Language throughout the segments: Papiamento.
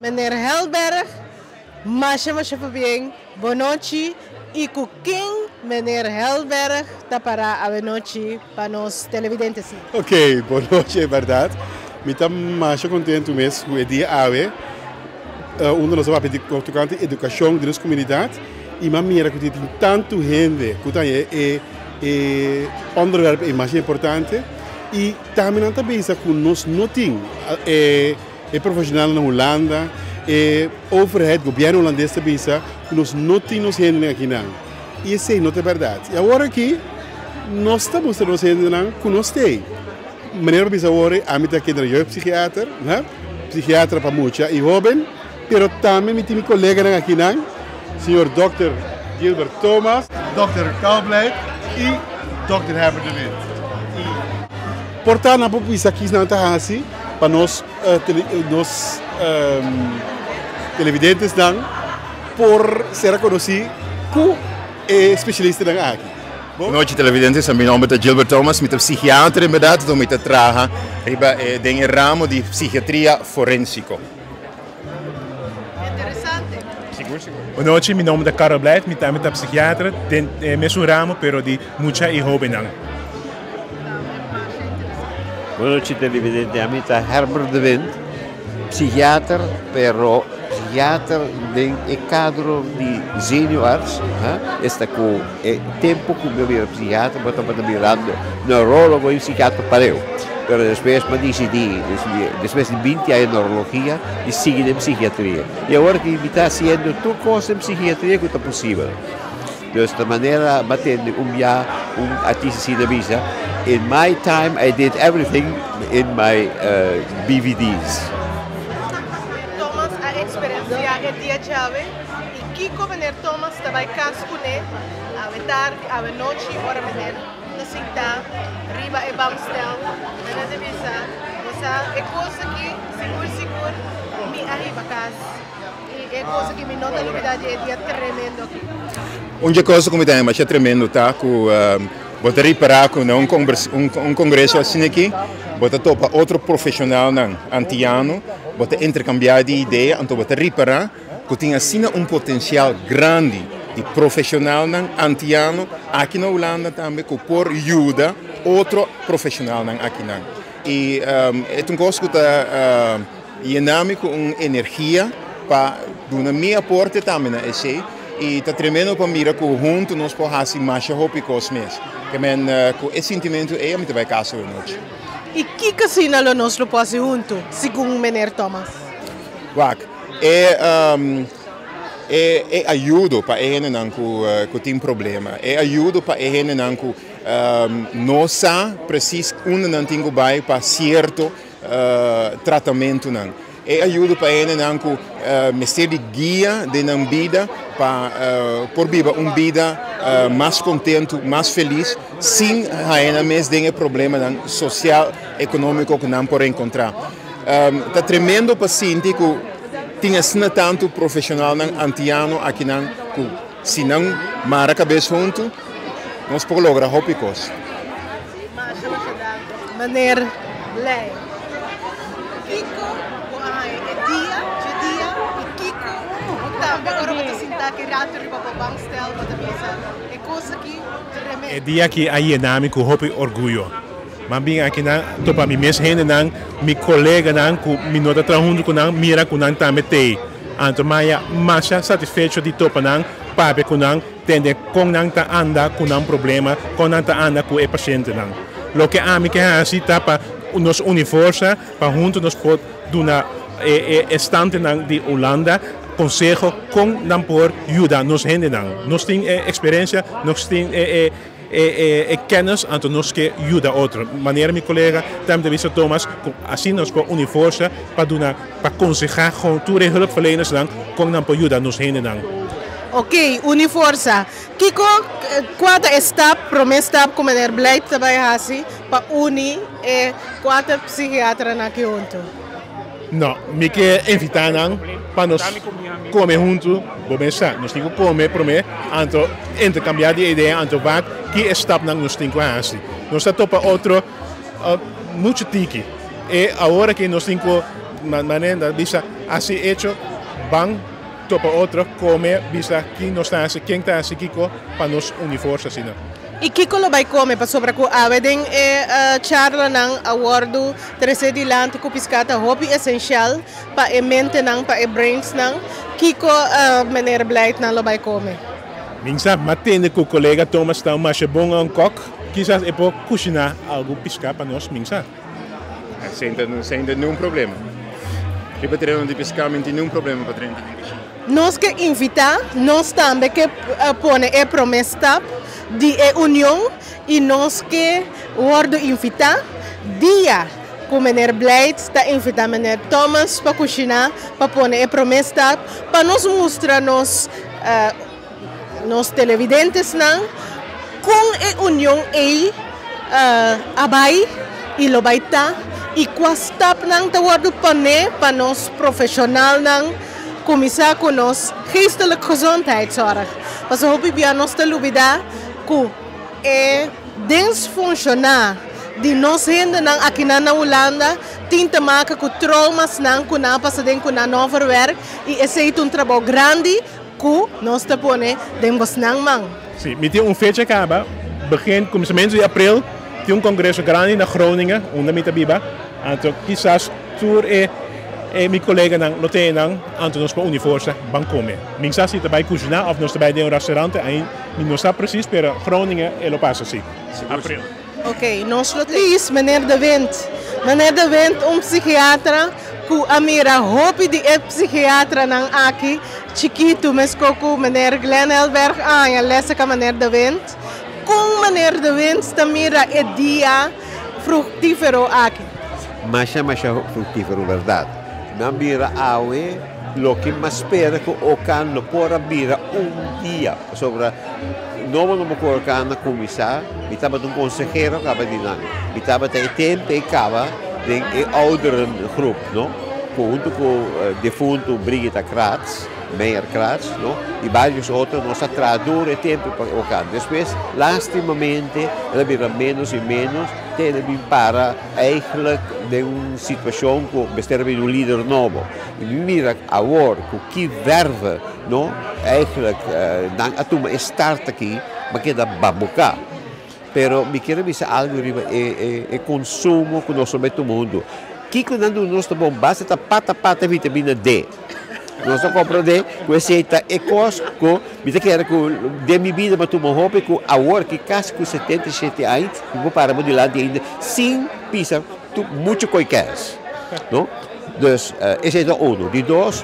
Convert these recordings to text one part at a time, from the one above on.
Meneer Helberg, masha masha pabien, bon nochi y cu ken meneer Helberg ta para awe nochi pa nos televidentes? Ok, bon nochi, berdad. Mi ta masha contento mes cu e dia awe, unda nos a papia di tocante educacion di nos comunidad y mi a mira cu tin tanto hende cu ta e e onderwerp e mas importante y tambe nan ta bisa cu nos no tin e E profesionalnan na Hulanda, e overheid, gobierno Hulandes ta bisa cu nos no tin nos hendenan akinan. Y esey no ta berdad. Y awor aki nos ta mustra nos hendenan cu nos t'ey. Manera bo bisa awor, ami ta kinder jeugdpsychiater, ha, psichiatra pa mucha y hoben, pero tambe mi tin mi coleganan akinan, señor Dòkter Gilbert Thomas, Dòkter Carl Blijt y Dòkter Herbert de Wit. Y por ta nan por bisa kisnan ta haci. Pa nos nos televidentesnan por ser conoci cu e specialistanan aki. Bon nochi televidentes, mi nomber ta Gilbert Thomas, mi ta psichiatra en berdad, enton mi ta traha riba den e ramo di psichiatria forensico. Interesante. Sigur, sigur. Bon nochi, mi nomber ta Carlo Blijt, mi tambe ta psichiatra den e mesun ramo pero di mucha y hobennan. Bon nochi televidente, ami ta Herbert de Wind, psichiater, pero psichiater den e kadro di zenuwarts, esta ku e tempu ku mi a bira psichiater bo tabata birando neurologo i psichiater pareu, pero despues mi a disidí, despues di binti aña neurologia, di sigui den psichiatria. I awor aki mi ta hasiendo tur kos den psichiatria ku ta posibel. Dus ta manera m'a tende un bia un artista asina bisa, In my time I did everything in my BVD's. Meneer Thomas a eksperensiá e dia djawe i kiko meneer Thomas ta bai kas kuné awe tardi, awe nochi ora meneer ta sintá riba e bankstel. Meneer ta bisa, Bo sa e kos aki sigur sigur mi a hiba kas. I e cosa ki mi no ta lubida di e dia tremendo aki. Un dje cosa ku mi ta haya masha tremendo ta ku bo ta ripará ku na un un kongreso asina aki bo ta topa otro profeshonalnan antiano, bo ta interkambiá di idea, anto bo ta ripará ku tin asina un potensial grandi di profeshonalnan antiano aki na Hulanda tambe ku por yuda otro profeshonalnan akinan. I e ta un kos ku ta Yena mi ku un energia pa duna mi aporte tambe na esei i ta tremendo pa mira ku huntu nos por hasi masha hopi kos mes. Ke men ku e sintimentu ei ami ta bai kas awe nochi. I kiko asina lo nos lo por hasi huntu, segun Meneer Thomas? Wak, e e ayudo pa e hendenan ku ku tin problema, e ayudo pa e hendenan ku no sa presis unda nan tin ku bai pa sierto tratamentunan. E ayuda pa hendenan ku mester di guia den nan bida pa por biba un bida mas kontentu, mas felis sin haña nan mes den e problemanan sosial, ekonómiko ku nan por enkontrá. Ta tremendo pa sinti ku tin asina tantu profeshonalnan antiano akinan ku si nan mara kabes huntu nos por logra hopi kos. Meneer Blij, kiko bo a haña e dia, dje dia, i kiko bo tambe ora bo ta sinta aki rato riba bo bankstel bo ta bisa e kos aki tremendo. E dia aki a yena mi ku hopi orguyo. Mi a bin akinan topa mi mes hendenan, mi koleganan ku mi no ta traha huntu ku nan, mira ku nan tambe t'ei. Anto mi a haña masha satisfecho di topa nan, papia ku nan. Tende kon nan ta anda ku nan problema, kon nan ta anda ku e pashentenan. Loke ami ke hasi ta pa nos uni forsa pa huntu nos por duna e estantenan di Hulanda konseho kon nan por yuda nos hendenan. Nos tin e eksperensia, nos tin e e kennis, anto nos ke yuda otro. Manera mi kolega tambe ta bisa Thomas, ku asina nos por uni forsa pa duna, pa konsehá tur e hulpverlenersnan kon nan por yuda nos hendenan. Ok, uni forsa. Kiko, kua ta e stap, promé stap ku meneer Blijt ta bai hasi pa uni e kuater psikiatranan aki huntu? No, mi ke invitá nan pa nos kome huntu. Bo mes sa, nos tin ku kome promé, anto interkambiá di idea, anto wak ki e stapnan nos tin ku hasi. Nos ta topa otro muchu tiki. E awor aki nos tin ku. Manera bisa hasi hecho ban topa otro kome bisa kin nos ta hasi ken ta hasi kiko pa nos uni forsa asina. I kiko lo bai kome pasobra ku awe den e charlanan a wòrdu tresé dilanti ku piská ta hopi esenshal pa e mentenan, pa e brainsnan. Kiko meneer Blijtnan lo bai kome? Min sa m'a tende ku kolega Thomas ta un masha bon un kòk, kisas e por kushiná algu piská pa nos, min sa. Esei ta niun problema. Riba tereno di piská mi no tin niun problema pa drenta den kushina. Nos ke invitá, nos tambe ke pone e promé stap di e union i nos ke wòrdu invitá dia ku Meneer Blijt ta invitá Meneer Thomas pa kushiná pa pone e promé stap pa nos mustra nos nos televidentesnan kon e union ei a bai i lo bai ta i kua stapnan ta wòrdu poné pa nos profeshonalnan kuminsá ku nos geestelijk gezondheidszorg. Pasobra hopi bia nos ta lubidá ku e desfunshoná di nos hendenan akinan na Hulanda tin te maka ku troumasnan ku nan a pasa den ku nan no a verwerk i esei ta un trabou grandi Ku nos ta pone den bosnan man. Sí, mi tin un fecha kaba, begin, kuminsamentu di april, tin un kongreso grandi na Groningen, unda mi ta biba. Anto kisas tur e e mi koleganan lo tene nan, anto nos por uni forsa ban kome. Mi sa si ta bai kushiná òf nos ta bai den un restaurante, ain mi no sa presis, pero Groningen e lo pasa sí, april. Ok, nos lo Please, meneer De Wind. Meneer De Wind, un psikiatra ku a mira hopi di e psikiatranan aki chikitu, mesko ku meneer Glenn Helberg a haña lesa ka meneer De Wind. Kon meneer De Wind ta mira e dia fruktífero aki? Masha masha fruktífero bèrdat. Mi a mira awe loke mi a spera ku Ocan lo por a bira un dia, pasobra Nobo nobo ku orkan a kuminsá, mi tabata un konsehero kaba di nan. Mi tabata e tempu ei kaba den e ouderengroep, no? Ku huntu ku defuntu Brigita Kratz, Meijer Kratz, no? I barios otro nos a traha duru e tempu pa orkan. Despues, lastimamente, el a bira ménos i ménos te el a bin para eigentlik den un situashon ku mester a bini un lider nobo. I mi mira awor ku ki verve No, eigenlijk nan a tuma e start aki, ma keda babuká. Pero mi kier a bisa algu riba e e konsumo ku nos ta bai tuma huntu. Kiko nan duna nos ta bon? Basta ta pata pata vitamina D. Nos ta komprondé ku esei ta e kos ku mi ta kere ku den mi bida mi a tuma hopi ku awor ki kasi ku 77 aña mi por para bo dilanti ainda sin pisa muchu koi kès. No? Dus esei ta uno. Di dos.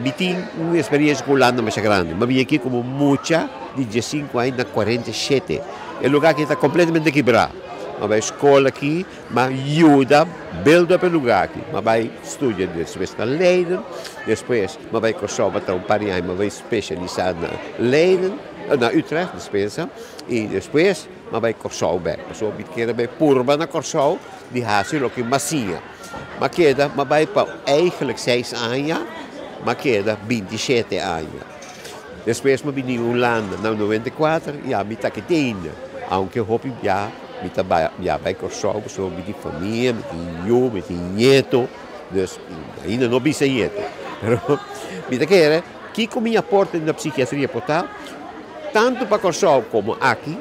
Mi tin un experiencia cu Hulanda masha grandi. Mi a bini aki como mucha di diescinco aña na 47. E lugar aki ta completamente kibra. Mi a bay school aki, mi a yuda build up e lugar aki. Mi a bay studia despues na Leiden, despues mi a bay Corsou pa traha un par di aña, mi a bay specialisa na Leiden, na Utrecht, dispensa, y despues mi a bay Corsou bek. Pasobra mi kier a bay purba na Corsou di haci loke mi a siña. M'a keda, m'a bai pa eigenlijk seis aña, m'a keda 27 aña. Despues m'a bini Hulanda na 94 i ami ta aki te ainda. Aunke hopi bia mi ta bai bia bai Kòrsou pasobra mi tin famia, mi tin yu, mi tin nieto, dus ainda no bisa nieto. Pero mi ta kere kiko mi aporte na psikiatria por ta, tantu pa Kòrsou komo aki,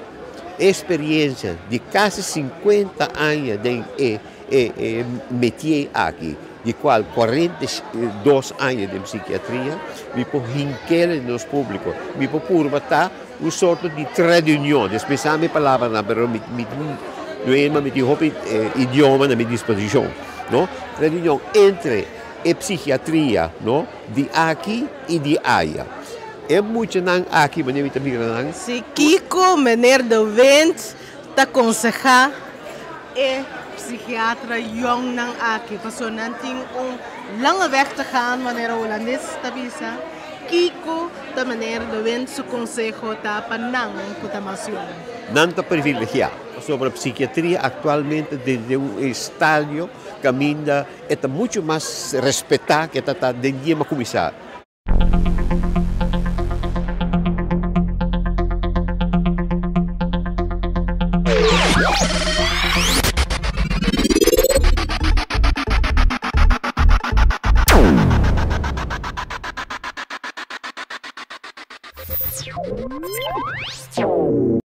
e experiencia di kasi 50 aña den e E metier aki, di cual 42 aña den psikiatria, mi por hink'el den nos publico. Mi por purba ta un sorto di tred d'union. Dispensá mi palabranan, pero mi mi no e mi tin hopi idioma na mi disposicion, no? Tred d'union entre e psikiatria, no, di aki i di aya. E muchanan aki, manera mi ta mira nan. Si kiko meneer De Windt ta konsehá e psikiatra yòngnan aki pasobra nan tin un lange weg te gaan manera hulandes ta bisa. Kiko ta meneer De Windt su konseho ta pa nan ku ta mas yòn? Nan ta privilegiá pasobra psikiatria aktualmente den un estadio kaminda e ta muchu mas respetá ke ta ta den dia mi a kuminsá.